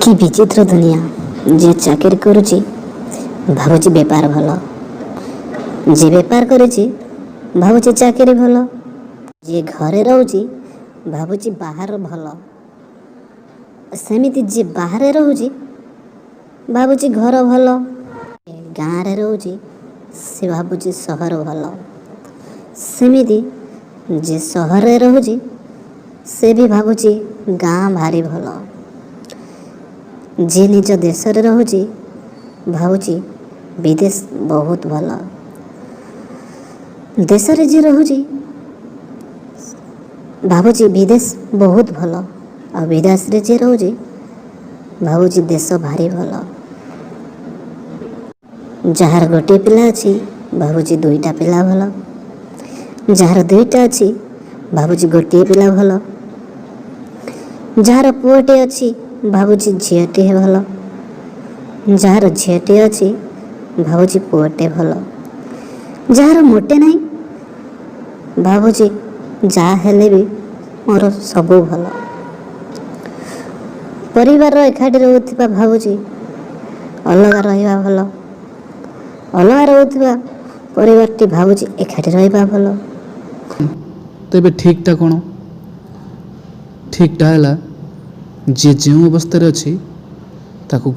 କି ବିଚିତ୍ର ଦୁନିଆ। ଯିଏ ଚାକିରି କରୁଛି ଭାବୁଛି ବେପାର ଭଲ, ଯିଏ ବେପାର କରୁଛି ଭାବୁଛି ଚାକିରି ଭଲ, ଯିଏ ଘରେ ରହୁଛି ଭାବୁଛି ବାହାର ଭଲ, ସେମିତି ଯିଏ ବାହାରେ ରହୁଛି ଭାବୁଛି ଘର ଭଲ, ଗାଁରେ ରହୁଛି ସେ ଭାବୁଛି ସହର ଭଲ, ସେମିତି ଯିଏ ସହରରେ ରହୁଛି ସେ ବି ଭାବୁଛି ଗାଁ ଭାରି ଭଲ, ଯିଏ ନିଜ ଦେଶରେ ରହୁଛି ଭାବୁଛି ବିଦେଶ ବହୁତ ଭଲ, ଦେଶରେ ଯିଏ ରହୁଛି ଭାବୁଛି ବିଦେଶ ବହୁତ ଭଲ, ଆଉ ବିଦେଶରେ ଯିଏ ରହୁଛି ଭାବୁଛି ଦେଶ ଭାରି ଭଲ। ଯାହାର ଗୋଟିଏ ପିଲା ଅଛି ଭାବୁଛି ଦୁଇଟା ପିଲା ଭଲ, ଯାହାର ଦୁଇଟା ଅଛି ଭାବୁଛି ଗୋଟିଏ ପିଲା ଭଲ, ଯାହାର ପୁଅଟିଏ ଅଛି ଭାବୁଛି ଝିଅଟିଏ ଭଲ, ଯାହାର ଝିଅଟିଏ ଅଛି ଭାବୁଛି ପୁଅଟେ ଭଲ, ଯାହାର ମୋଟେ ନାହିଁ ଭାବୁଛି ଯାହା ହେଲେ ବି ମୋର ସବୁ ଭଲ। ପରିବାରର ଏକାଠି ରହୁଥିବା ଭାବୁଛି ଅଲଗା ରହିବା ଭଲ, ଅଲଗା ରହୁଥିବା ପରିବାରଟି ଭାବୁଛି ଏକାଠି ରହିବା ଭଲ। ତେବେ ଠିକ୍ଟା କ'ଣ? ଠିକ୍ଟା ହେଲା, ଯିଏ ଯେଉଁ ଅବସ୍ଥାରେ ଅଛି ତାକୁ ଗ୍ରହଣ